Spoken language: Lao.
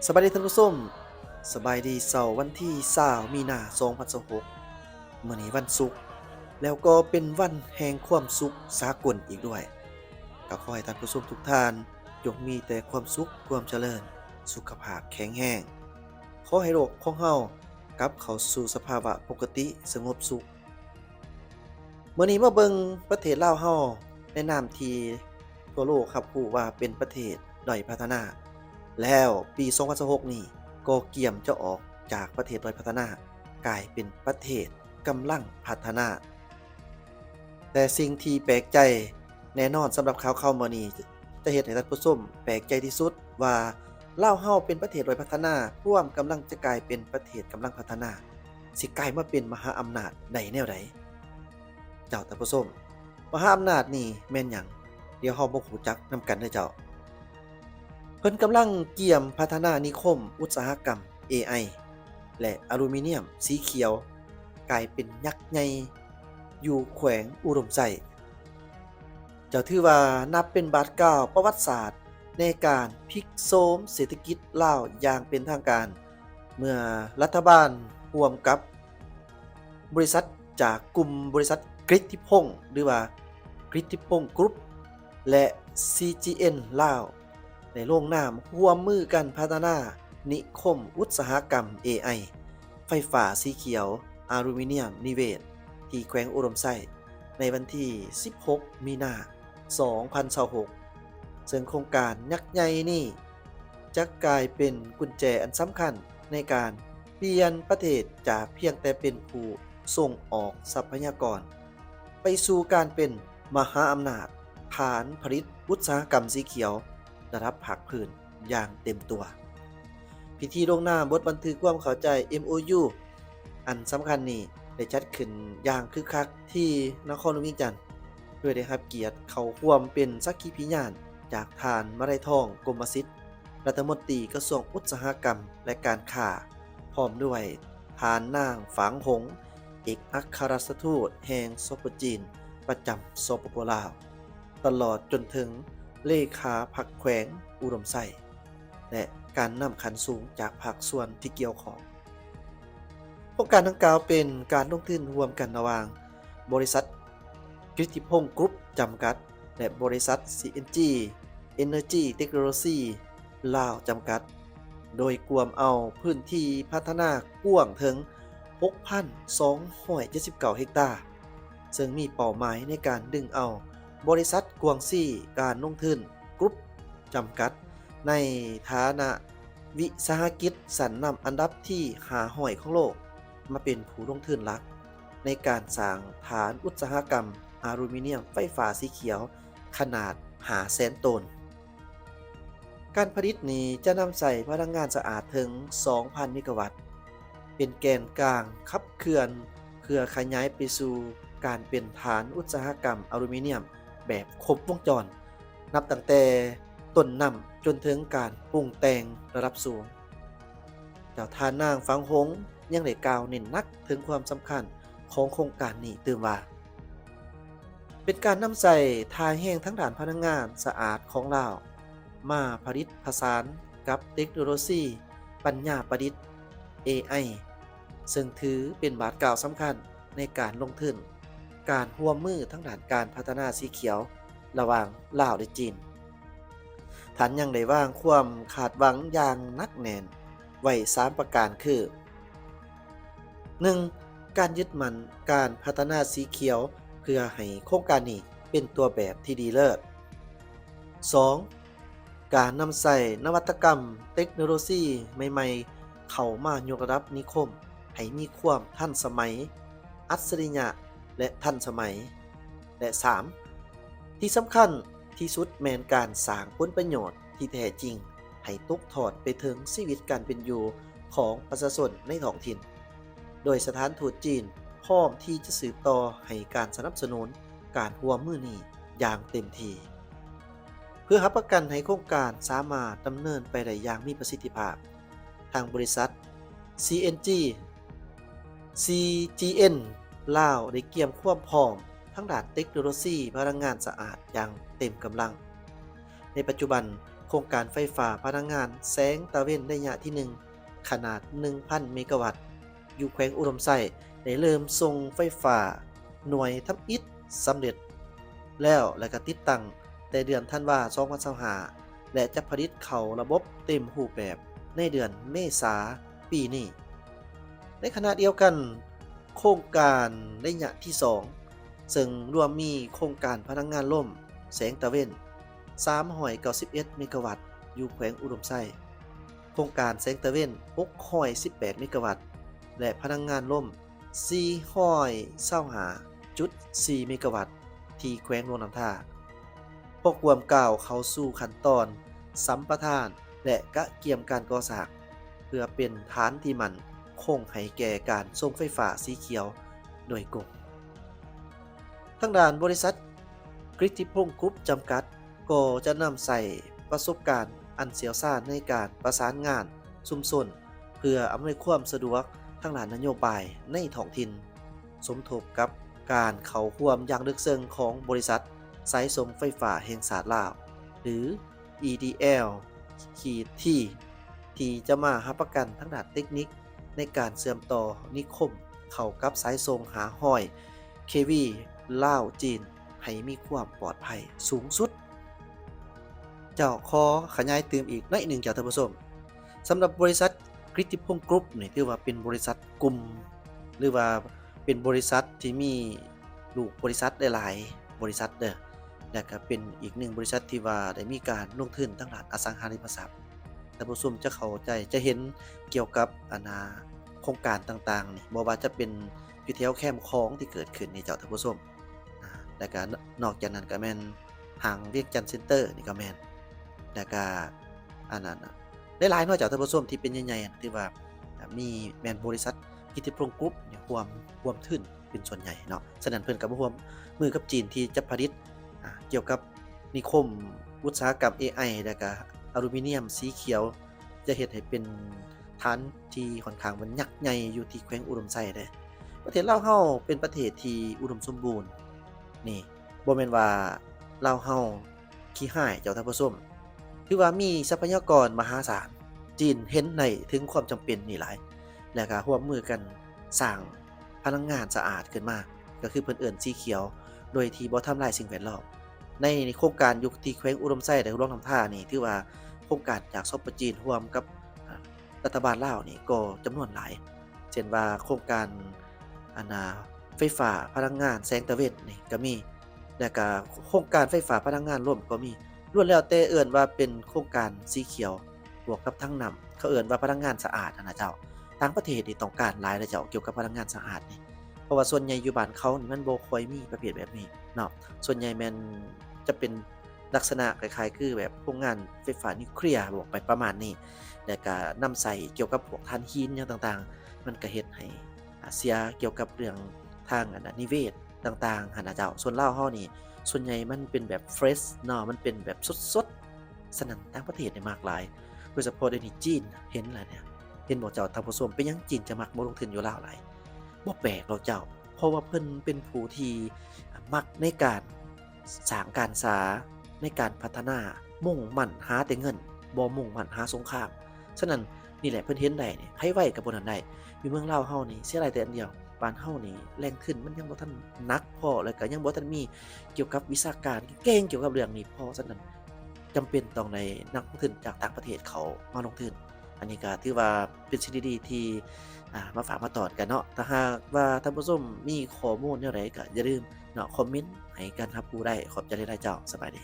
ສະບາຍດີທ່ານຜູ້ຊົມ, ສະບາຍດີເຊົ້າວັນທີຊາວ ມີນາ ສອງພັນຊາວຫົກ. ມື້ນີ້ວັນສຸກ ແລ້ວກໍເປັນວັນແຫ່ງຄວາມສຸກສາກົນອີກດ້ວຍ. ກໍຂໍໃຫ້ທ່ານຜູ້ຊົມທຸກທ່ານ ຈົ່ງມີແຕ່ຄວາມສຸກ, ຄວາມຈະເລີນ, ສຸຂະພາບແຂງແຮງ. ຂໍໃຫ້ໂລກຂອງເຮົາກັບເຂົ້າສູ່ສະພາວະປົກກະຕິສະຫງົບສຸກ. ມື້ນີ້ມາເບິ່ງປະເທດລາວເຮົາ ໃນນາມທີ່ທົ່ວໂລກຮັບຮູ້ວ່າເປັນປະເທດດ້ອຍພັດທະນາ, ແລ້ວປີສອງພັນຊາວຫົກນີ້ກໍກຽມຈະອອກຈາກປະເທດດ້ອຍພັດທະນາ ກາຍເປັນປະເທດກຳລັງພັດທະນາ. ແຕ່ສິ່ງທີ່ແປກໃຈແນ່ນອນສຳລັບຂ່າວເຂົ້າມື້ນີ້ ຈະເຮັດໃຫ້ທ່ານຜູ້ຊົມແປກໃຈທີ່ສຸດວ່າ ລາວເຮົາເປັນປະເທດດ້ອຍພັດທະນາ ພວມກຳລັງຈະກາຍເປັນປະເທດກຳລັງພັດທະນາ ຊິກາຍມາເປັນມະຫາອຳນາດໄດ້ແນວໃດ? ເຈົ້າທ່ານຜູ້ຊົມ, ມະຫາອຳນາດນີ້ແມ່ນຫຍັງ? ດຽວເຮົາມາຮູ້ຈັກນຳກັນເດີເຈົ້າ. ເພິ່ນກຳລັງກຽມພັດທະນານິຄົມອຸດສາຫະກຳ ເອໄອ ແລະ ອາລູມີນຽມສີຂຽວ ກາຍເປັນຍັກໃຫຍ່ຢູ່ແຂວງອຸດົມໄຊ. ເຈົ້າຖືວ່ານັບເປັນບາດກ້າວປະຫວັດສາດໃນການພິກໂຊມເສດຖະກິດລາວຢ່າງເປັນທາງການ ເມື່ອລັດຖະບານຮ່ວມກັບບໍລິສັດຈາກກຸ່ມບໍລິສັດກຣິດທິພົງ ຫຼືວ່າ ກຣິດທິພົງກຣຸບ ແລະ ຊີຈີເອັນ ລາວ ໄດ້ລົງນາມຮ່ວມມືກັນພັດທະນານິຄົມອຸດສາຫະກຳ ເອໄອ ໄຟຟ້າສີຂຽວ ອາລູມີນຽມນິເວດ ທີ່ແຂວງອຸດົມໄຊ ໃນວັນທີສິບຫົກ ມີນາ ສອງພັນຊາວຫົກ ເຊິ່ງໂຄງການຍັກໃຫຍ່ນີ້ຈະກາຍເປັນກຸນແຈອັນສຳຄັນໃນການປ່ຽນປະເທດຈາກພຽງແຕ່ເປັນຜູ້ສົ່ງອອກຊັບພະຍາກອນ ໄປສູ່ການເປັນມະຫາອຳນາດຖານຜະລິດອຸດສາຫະກຳສີຂຽວລະດັບພາກພື້ນຢ່າງເຕັມຕົວ. ພິທີລົງນາມບົດບັນທຶກຄວາມເຂົ້າໃຈ ເອັມໂອຢູ ອັນສຳຄັນນີ້ໄດ້ຈັດຂຶ້ນຢ່າງຄຶກຄັກທີ່ນະຄອນຫຼວງວຽງຈັນ, ໂດຍໄດ້ຮັບກຽດເຂົ້າຮ່ວມເປັນສັກຂີພິຍານຈາກທ່ານ ມະໄລທອງ ກົມມະສິດ ລັດຖະມົນຕີກະຊວງອຸດສາຫະກຳ ແລະ ການຄ້າ, ພ້ອມດ້ວຍທ່ານນາງ ຝາງຫົງ ເອກອັກຄະລັດຖະທູດແຫ່ງ ສປ ຈີນ ປະຈຳ ສປປ ລາວ, ຕະຫຼອດຈົນເຖິງເລຂາພັກແຂວງອຸດົມໄຊ ແລະ ການນຳຂັ້ນສູງຈາກພາກສ່ວນທີ່ກ່ຽວຂ້ອງ. ໂຄງການດັ່ງກ່າວເປັນການລົງທຶນຮ່ວມກັນລະຫວ່າງບໍລິສັດ ກຣິດທິພົງກຣຸບ ຈຳກັດ ແລະ ບໍລິສັດ ຊີເອັນຈີ ເອັນເນີຈີ ເຕັກໂນໂລຊີ ລາວ ຈຳກັດ, ໂດຍກວມເອົາພື້ນທີ່ພັດທະນາກວ້າງເຖິງ ຫົກພັນສອງຮ້ອຍເຈັດສິບເກົ້າເຮັກຕາ, ເຊິ່ງມີເປົ້າໝາຍໃນການດຶງເອົາບໍລິສັດກວາງຊີການລົງທຶນກຣຸບ ຈຳກັດ ໃນຖານະວິສາຫະກິດຊັ້ນນຳອັນດັບທີຫ້າຮ້ອຍຂອງໂລກ ມາເປັນຜູ້ລົງທຶນຫຼັກໃນການສ້າງຖານອຸດສາຫະກຳອາລູມີນຽມໄຟຟ້າສີຂຽວຂະໜາດຫ້າແສນໂຕນ. ການຜະລິດນີ້ຈະນຳໃຊ້ພະລັງງານສະອາດເຖິງສອງພັນເມກາວັດ ເປັນແກນກາງຂັບເຄື່ອນ ເພື່ອຂະຫຍາຍໄປສູ່ການເປັນຖານອຸດສາຫະກຳອາລູມີນຽມແບບຄົບວົງຈອນ, ນັບຕັ້ງແຕ່ຕົ້ນນ້ຳຈົນເຖິງການປຸງແຕ່ງລະດັບສູງ. ແລ້ວທ່ານນາງ ຝາງຫົງ ຍັງໄດ້ກ່າວເນັ້ນໜັກເຖິງຄວາມສຳຄັນຂອງໂຄງການນີ້ຕື່ມວ່າ ເປັນການນຳໃຊ້ທ່າແຮງທາງດ້ານພະລັງງານສະອາດຂອງລາວ ມາຜະລິດຜະສານກັບເຕັກໂນໂລຊີປັນຍາປະດິດ ເອໄອ ເຊິ່ງຖືເປັນບາດກ້າວສຳຄັນໃນການລົງທຶນ, ການຮ່ວມມືທາງດ້ານການພັດທະນາສີຂຽວລະຫວ່າງລາວ ແລະ ຈີນ. ທ່ານຍັງໄດ້ວາງຄວາມຄາດຫວັງຢ່າງໜັກແໜ້ນໄວ້ສາມປະການຄື ໜຶ່ງ ການຍຶດໝັ້ນການພັດທະນາສີຂຽວ ເພື່ອໃຫ້ໂຄງການນີ້ເປັນຕົວແບບທີ່ດີເລີດ. ສອງ ການນຳໃຊ້ນະວັດຕະກຳເຕັກໂນໂລຊີໃໝ່ໆ ເຂົ້າມາຍົກລະດັບນິຄົມໃຫ້ມີຄວາມທັນສະໄໝ, ອັດສະລິຍະ ແລະ ທັນສະໄໝ. ແລະ ສາມ ທີ່ສຳຄັນທີ່ສຸດແມ່ນການສ້າງຜົນປະໂຫຍດທີ່ແທ້ຈິງໃຫ້ຕົກທອດໄປເຖິງຊີວິດການເປັນຢູ່ຂອງປະຊາຊົນໃນທ້ອງຖິ່ນ, ໂດຍສະຖານທູດຈີນພ້ອມທີ່ຈະສືບຕໍ່ໃຫ້ການສະໜັບສະໜູນການຮ່ວມມືນີ້ຢ່າງເຕັມທີ່ ເພື່ອຮັບປະກັນໃຫ້ໂຄງການສາມາດດຳເນີນໄປໄດ້ຢ່າງມີປະສິດທິພາບ. ທາງບໍລິສັດ ຊີເອັນຈີ ຊີຈີເອັນ ລາວ ໄດ້ກຽມຄວາມພ້ອມທາງດ້ານເຕັກໂນໂລຊີພະລັງງານສະອາດຢ່າງເຕັມກຳລັງ. ໃນປັດຈຸບັນ, ໂຄງການໄຟຟ້າພະລັງງານແສງຕາເວັນໄລຍະທີໜຶ່ງ ຂະໜາດໜຶ່ງພັນເມກາວັດ ຢູ່ແຂວງອຸດົມໄຊ ໄດ້ເລີ່ມສົ່ງໄຟຟ້າໜ່ວຍທຳອິດສຳເລັດແລ້ວ ແລະ ກະຕິດຕັ້ງແຕ່ເດືອນທັນວາ ສອງພັນຊາວຫ້າ ແລະ ຈະຜະລິດເຂົ້າລະບົບເຕັມຮູບແບບໃນເດືອນເມສາປີນີ້. ໃນຂະນະດຽວກັນ, ໂຄງການໄລຍະທີສອງ ເຊິ່ງລວມມີໂຄງການພະລັງງານລົມແສງຕາເວັນ ສາມຮ້ອຍເກົ້າສິບເອັດເມກາວັດ ຢູ່ແຂວງອຸດົມໄຊ, ໂຄງການແສງຕາເວັນ ຫົກຮ້ອຍສິບແປດເມກາວັດ ແລະ ພະລັງງານລົມ ສີ່ຮ້ອຍຊາວຫ້າຈຸດສີ່ເມກາວັດ ທີ່ແຂວງຫຼວງນ້ຳທາ ພວກກວມກ້າວເຂົ້າສູ່ຂັ້ນຕອນສຳປະທານ ແລະ ກະກຽມການກໍ່ສ້າງ ເພື່ອເປັນຖານທີ່ໝັ້ນຄົງໃຫ້ແກ່ການສົ່ງໄຟຟ້າສີຂຽວໂດຍກົງ. ທາງດ້ານບໍລິສັດ ກຣິດທິພົງກຣຸບ ຈຳກັດ ກໍຈະນຳໃຊ້ປະສົບການອັນຊ່ຽວຊານໃນການປະສານງານຊຸມຊົນ ເພື່ອອຳນວຍຄວາມສະດວກທາງດ້ານນະໂຍບາຍໃນທ້ອງຖິ່ນ, ສົມທົບກັບການເຂົ້າຮ່ວມຢ່າງເລິກເຊິ່ງຂອງບໍລິສັດສາຍສົ່ງໄຟຟ້າແຫ່ງຊາດລາວ ຫຼື ອີດີແອລ ຂີດທີ ທີ່ຈະມາຮັບປະກັນທາງດ້ານເຕັກນິກໃນການເຊື່ອມຕໍ່ນິຄົມເຂົ້າກັບສາຍສົ່ງຫ້າຮ້ອຍເຄວີ ລາວ-ຈີນ ໃຫ້ມີຄວາມປອດໄພສູງສຸດ. ເຈົ້າ, ຂໍຂະຫຍາຍຕື່ມອີກໜ້ອຍໜຶ່ງເຈົ້າທ່ານຜູ້ຊົມ. ສຳລັບບໍລິສັດ ກຣິດທິພົງກຣຸບ ນີ້ ຖືວ່າເປັນບໍລິສັດກຸ່ມ ຫຼືວ່າເປັນບໍລິສັດທີ່ມີລູກບໍລິສັດຫຼາຍໆບໍລິສັດເດີ້ ແລະ ກະເປັນອີກໜຶ່ງບໍລິສັດທີ່ວ່າໄດ້ມີການລົງທຶນທາງດ້ານອະສັງຫາລິມະຊັບ. ທ່ານຜູ້ຊົມຈະເຂົ້າໃຈ, ຈະເຫັນກ່ຽວກັບ ອັນນ່າ ໂຄງການຕ່າງໆນີ້ ບໍ່ວ່າຈະເປັນຢູ່ແຖວແຄມຂອງທີ່ເກີດຂຶ້ນນີ້ເຈົ້າ ທ່ານຜູ້ຊົມ. ອາ ແລ້ວກະນອກຈາກນັ້ນກະແມ່ນຫ້າງວຽງຈັນເຊັນເຕີນີ້ກະແມ່ນ ແລ້ວກະ ອັນນັ້ນ ຫຼາຍໆເນາະເຈົ້າທ່ານຜູ້ຊົມ ທີ່ເປັນໃຫຍ່ໆ ທີ່ວ່າ ອາ ມີແມ່ນບໍລິສັດກິດຕິພົງກຣຸບນີ້ຮ່ວມ ຮ່ວມທຶນເປັນສ່ວນໃຫຍ່ເນາະ. ສະນັ້ນເພິ່ນກະມາຮ່ວມມືກັບຈີນທີ່ຈະຜະລິດ ອາ ກ່ຽວກັບນິຄົມອຸດສາຫະກຳເອໄອ ແລ້ວກະອາລູມີນຽມສີຂຽວ ຈະເຮັດໃຫ້ເປັນຖານທີ່ຂ້ອນຂ້າງມັນຍັກໃຫຍ່ຢູ່ທີ່ແຂວງອຸດົມໄຊເດ້. ປະເທດລາວເຮົາເປັນປະເທດທີ່ອຸດົມສົມບູນ ນີ້ ບໍ່ແມ່ນວ່າລາວເຮົາຂີ້ຮ້າຍເຈົ້າທ່ານຜູ້ຊົມ, ຖືວ່າມີຊັບພະຍາກອນມະຫາສານ. ຈີນເຫັນໄດ້ເຖິງຄວາມຈຳເປັນນີ້ຫຼາຍ ແລ້ວກະຮ່ວມມືກັນສ້າງພະລັງງານສະອາດຂຶ້ນມາ ກໍຄືເພິ່ນເອີ້ນສີຂຽວ ໂດຍທີ່ບໍ່ທຳລາຍສິ່ງແວດລ້ອມ. ໃນໂຄງການຢູ່ທີ່ແຂວງອຸດົມໄຊ ແລະ ຫຼວງນ້ຳທານີ້ ຖືວ່າໂຄງການຈາກ ສປ ຈີນ ຮ່ວມກັບ ອາ ລັດຖະບານລາວນີ້ກໍຈຳນວນຫຼາຍ ເຊັ່ນວ່າໂຄງການ ອັນນ່າ ໄຟຟ້າພະລັງງານແສງຕາເວັນນີ້ກໍມີ ແລ້ວກະໂຄງການໄຟຟ້າພະລັງງານລົມກໍມີ ລ້ວນແລ້ວແຕ່ເອີ້ນວ່າເປັນໂຄງການສີຂຽວ ບວກກັບຖັງນ້ຳ ເຂົາເອີ້ນວ່າພະລັງງານສະອາດຫັ້ນນະເຈົ້າ. ຕ່າງປະເທດນີ້ຕ້ອງການຫຼາຍເດ້ເຈົ້າ ກ່ຽວກັບພະລັງງານສະອາດນີ້ ເພາະວ່າສ່ວນໃຫຍ່ຢູ່ບ້ານເຂົານີ້ມັນບໍ່ຄ່ອຍມີປະເພດແບບນີ້ເນາະ. ສ່ວນໃຫຍ່ແມ່ນຈະເປັນ ລັກສະນະຄ້າຍໆຄືແບບໂຮງງານໄຟຟ້ານິວເຄລຍ ບອກໄປປະມານນີ້ ແລ້ວກະນຳໃຊ້ກ່ຽວກັບພວກຖ່ານຫີນຫຍັງຕ່າງໆ ມັນກະເຮັດໃຫ້ ອາ ເສຍກ່ຽວກັບເລື່ອງທາງ ອັນນ່າ ນິເວດຕ່າງໆຫັ້ນນະເຈົ້າ. ສ່ວນລາວເຮົານີ້ ສ່ວນໃຫຍ່ມັນເປັນແບບເຟຣຊເນາະ ມັນເປັນແບບສົດໆ ສະນັ້ນຕ່າງປະເທດນີ້ມັກຫຼາຍ ໂດຍສະເພາະດຽວນີ້ຈີນເຫັນແລ້ວເນຍ ເຫັນບໍ່ເຈົ້າທ່ານຜູ້ຊົມ? ເປັນຫຍັງຈີນຈະມັກມາລົງທຶນຢູ່ລາວຫຼາຍ? ບໍ່ແປກດອກເຈົ້າ ເພາະວ່າເພິ່ນເປັນຜູ້ທີ່ມັກໃນການ ສ້າງການສາ ໃນການພັດທະນາ ມຸ່ງໝັ້ນຫາແຕ່ເງິນ ບໍ່ມຸ່ງໝັ້ນຫາສົງຄາມ. ສະນັ້ນ ນີ້ແຫຼະ ເພິ່ນເຫັນໄດ້ນີ້ ໃຜໄວກະຜູ້ນັ້ນໄດ້. ຢູ່ເມືອງລາວເຮົານີ້ເສຍດາຍແຕ່ອັນດຽວ ບ້ານເຮົານີ້ແຫຼ່ງທຶນມັນຍັງບໍ່ທັນໜັກພໍ ແລ້ວກະຍັງບໍ່ທັນມີກ່ຽວກັບວິຊາການ ເກັ່ງກ່ຽວກັບເລື່ອງນີ້ພໍ. ສະນັ້ນ ຈຳເປັນຕ້ອງໄດ້ນັກລົງທຶນຈາກຕ່າງປະເທດເຂົ້າມາລົງທຶນ. ອັນນີ້ກະຖືວ່າເປັນສິ່ງດີໆທີ່ ອາ ມາຝາກມາຕ້ອນກັນເນາະ. ຖ້າຫາກວ່າທ່ານຜູ້ຊົມມີຂໍ້ມູນແນວໃດກະຢ່າລືມເນາະ ຄອມເມັນໃຫ້ກັນຮັບຮູ້ໄດ້. ຂອບໃຈຫຼາຍໆເຈົ້າ. ສະບາຍດີ.